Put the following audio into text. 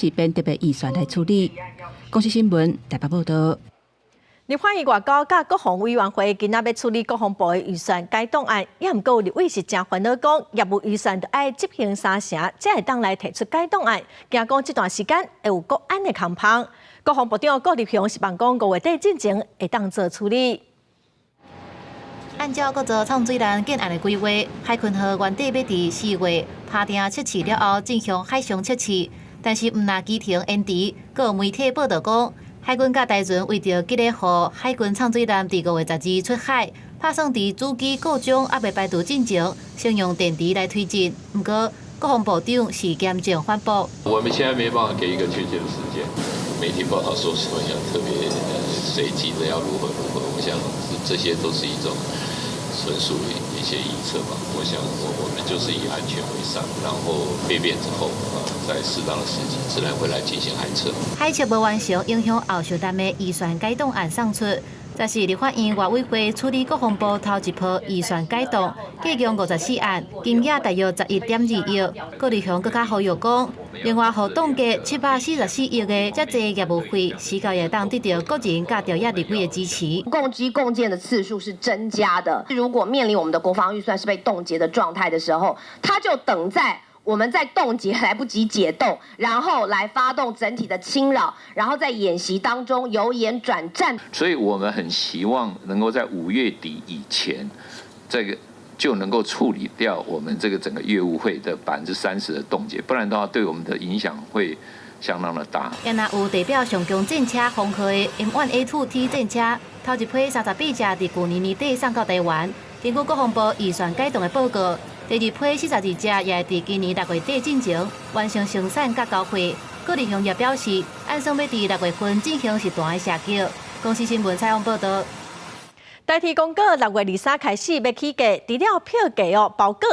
是編特別預算來處理。公視新聞台北報道。立法院外交佮國防委員會今仔欲處理國防部的預算改動案，也毋過有立委是誠煩惱，講業務預算著愛執行三成，才會當來提出改動案，驚講這段時間會有國安的空縫。國防部長郭立雄是望講五月底進前會當做處理。按照國造藏水艦建案的規劃，海鯤號原底欲佇4月拍碇測試了後進行海上測試，但是毋但機程延遲，閣有媒體報道講，海軍佮台船為著急咧予海鯤藏水艦佇5月12出海，拍算佇主機故障猶未排除進前，先用電池來推進。毋過國防部長是嚴正反駁。我們現在沒辦法給一個確切的時間。媒體報道說什麼樣特別隨機的要如何如何，我想這些都是一種純屬一些臆測吧。我想我們就是以安全為上，然後備變之後啊，在適當的時機，自然會來進行海測。海測無完成，影響後續單的預算改動案送出。這是立法院外委會處理國防部頭一波預算改動，計共54案，金額大約11.2億。郭立雄閣較呼籲講，另外予凍結744億的遮濟業務費，時到會當得著國人佮朝野立委的支持。共機共艦的次數是增加的。如果面臨我們的國防預算是被凍結的狀態的時候，他就等在我們在凍結來不及解凍，然後來發動整體的侵擾，然後在演習當中由演轉戰。所以我們很希望能夠在5月底以前，這個就能夠處理掉我們這個整個業務費的30%的凍結，不然的話對我們的影響會相當的大。也若有地表上強戰車封號的 M1A2T 戰車，頭一批38隻佇舊年年底送到台灣。根據國防部預算改動的報告，第二批42隻也會佇今年6月底進前完成生產佮交貨。郭立雄也表示，按算欲佇6月份進行實彈的射擊。公視新聞採訪報道。台鐵公告6月23開始欲起價，除了票價哦，包裹。